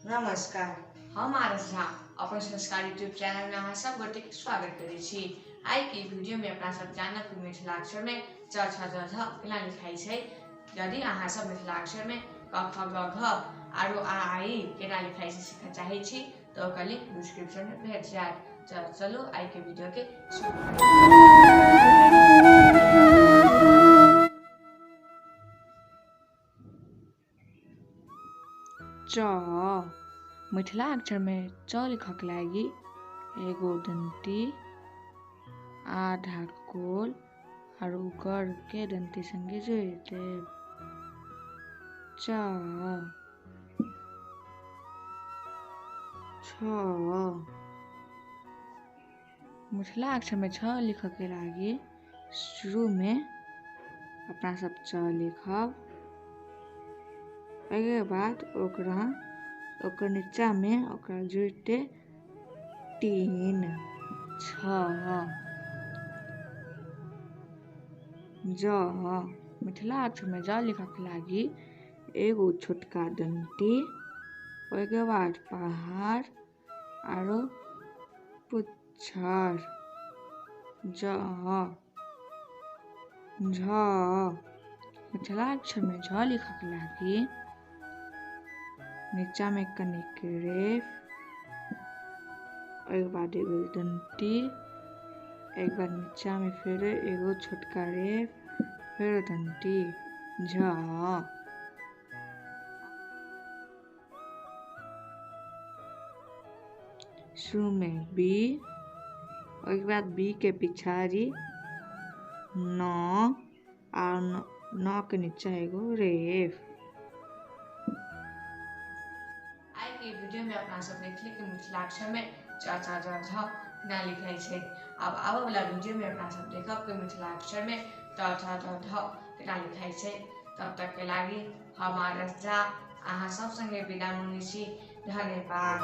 नमस्कार। हम आरस झा अपन संस्कार यूट्यूब चैनल में अहाँ सब गोटे के स्वागत करै छी। आइ के वीडियो में अपना सब जानब कि मिथिलाक्षर में च छ ज झ केना लिखाइ छै। यदि अहाँ सब मिथिलाक्षर में क ख ग घ आरो आ आ इ केना लिखाइ छै सीखऽ चाहै छी तऽ ओकर लिंक डिस्क्रिप्शन में भेट जायत। तऽ चलू आइ के वीडियो के शुरू करू। च मिथिला अक्षरमे च लिखऽके लागि एगो डंटी आधा गोल आर ऊपरके डंटी संगे जोड़ि देब। च छ मिथिला अक्षरमे छ लिखऽके लागि शुरूमे अपना सब च लिखब, एहिके बाद ओकरा ओकर नीचामे ओकरा जोड़िते 3 6 ज। मिथिला अक्षरमे ज लिखऽके लागि एगो छोटका डंटी, ओहिके बाद पहाड़ आरो पुच्छर। ज झ मिथिला अक्षरमे झ लिखऽके लागि नीचामे कनिक रेफ, ओहिके बाद एगो डंटी, एक बार नीचामे फेर एगो छोटका रेफ, फेर डंटी। झ शुरू में बी, ओहिके बाद बी के पिछाड़ी न आ न के नीचा एगो रेफ। आइ के वीडियो में अपना सब देखली कि मिथिलाक्षर में च च ज झ केना लिखाइ छै। आब आबऽ वाला वीडियो में अपना सब देखब कि मिथिलाक्षर में ट ठ ड ढ केना लिखाइ छै। तब तक के लागि हम आरस झा अहाँ सब संगे विदा मांगै छी। धन्यवाद।